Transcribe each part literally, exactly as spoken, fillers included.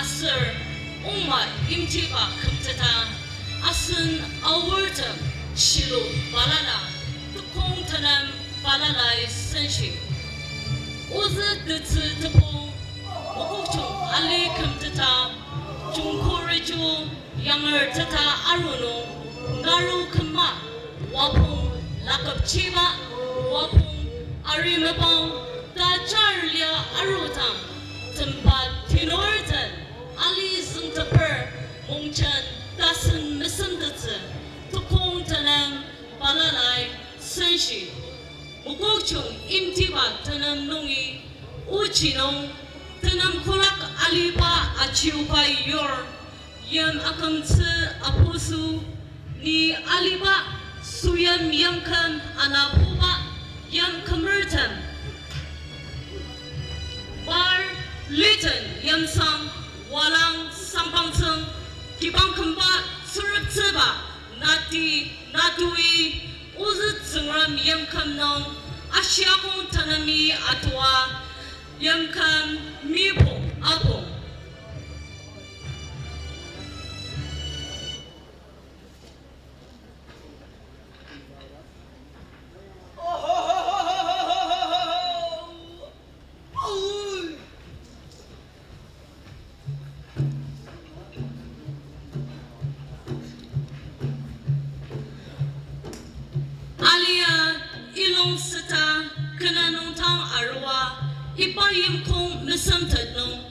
aser ongma yimtiba kümteta, asen aortem Shilo balala, tekong tenem balalai senshi. Ozü tetsü tepong, Mokokchung ali kümteta, jungkuriju yangerteta aru nung, ngaru küma, wapong lakapchiba, wapong arimepang, ta jar lia arudang, temba tinor den, ali züngteper, mungjen tasen mesemtettsü, tekong tenem balalai senshi. Mokokchung yimtiba tenem nungi ochi nung, tenem kolak aliba achiuba yur, yim akümtsü apusu, ni aliba, süyim yimküm anapuba, yimkümertem, par liten yimsang, walang sangpangtsüng, kibang kümba tsüreptsüba, nati, natui, ozü Tsüngrem yimküm nung, ashiakong tanemi atua, yimküm mipong apong. Alia ilung süta kena nungdang arua, iba yimkong mesemtet nung,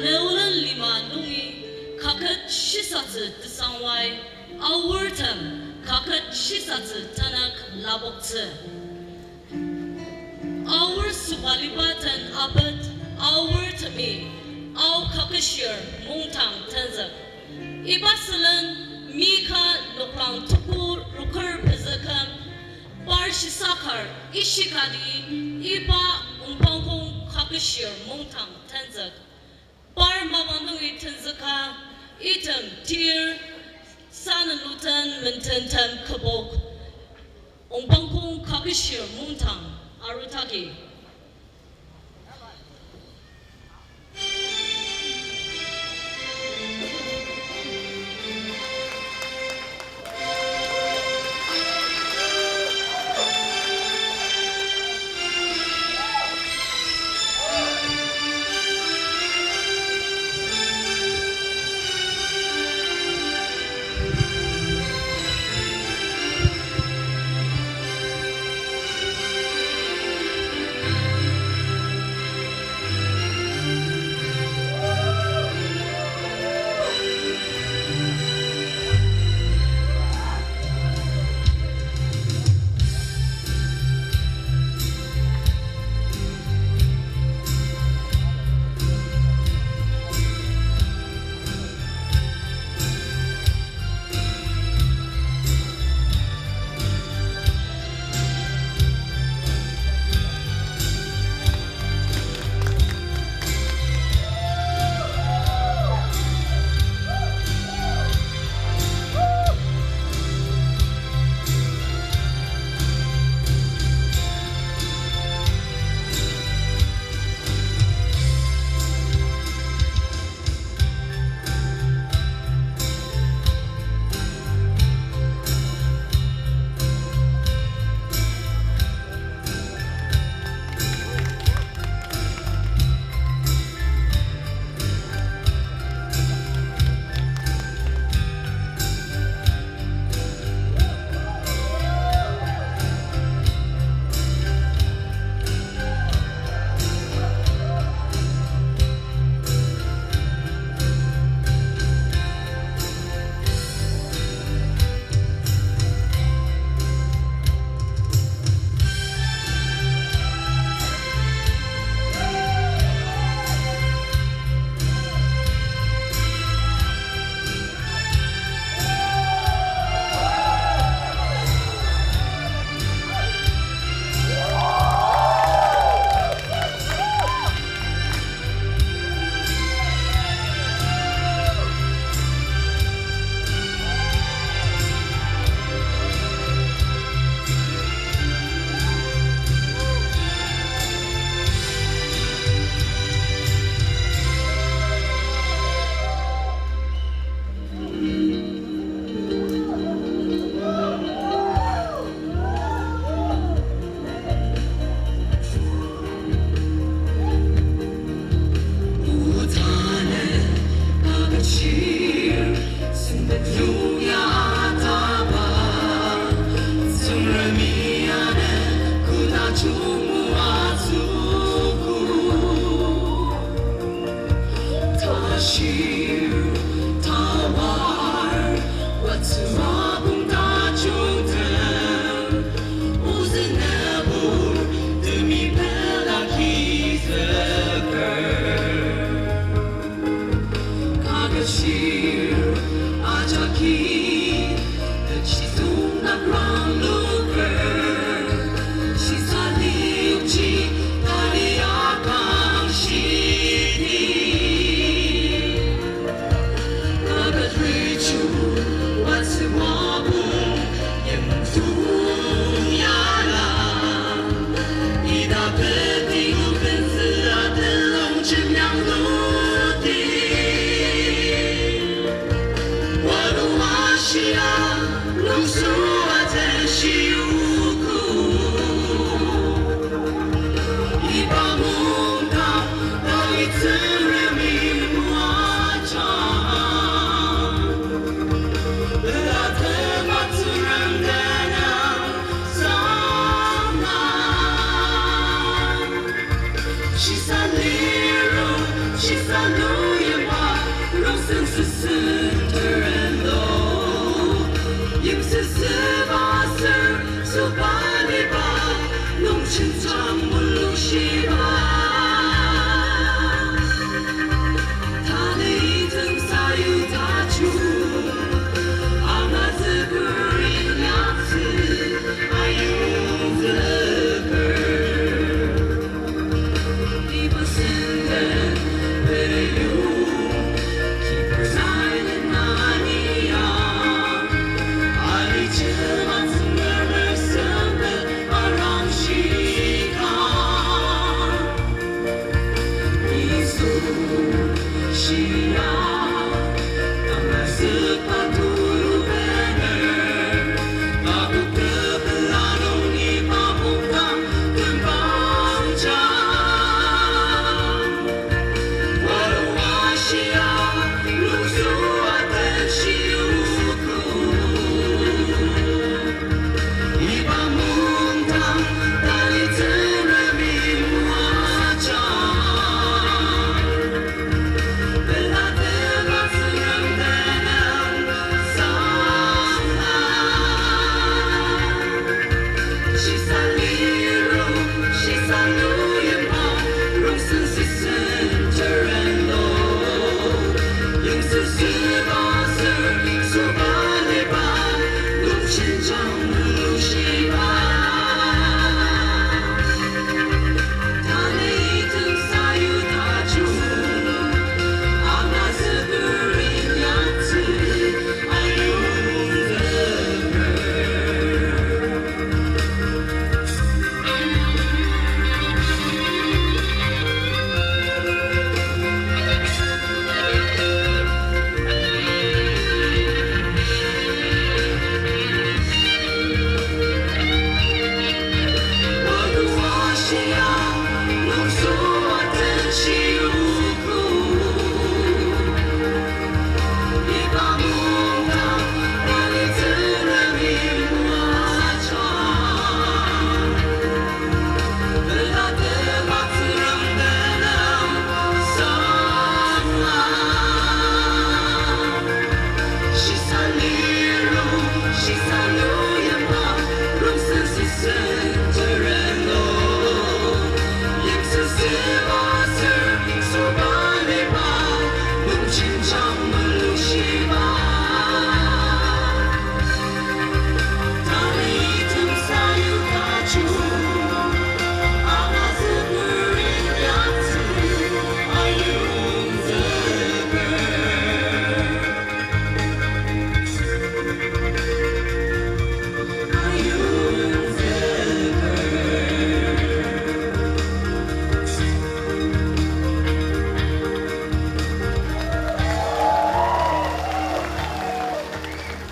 Leolen lima nungi kaket shisatsü tesangwai, aortem kaket shisatsü tanük lapoktsü. Aor sobaliba den apet aortemi Ao Kaketshir mungdang tenzük. Iba sülen Mika noklang tuku rokür pezü küm par shisakar ishikadi iba Ongpangkong Kaketshir mungdang tenzük. Par mapang nungi tenzüka item tir sanenuten mententem kübok Ongpangkong Kaketshir mungdang arutagi.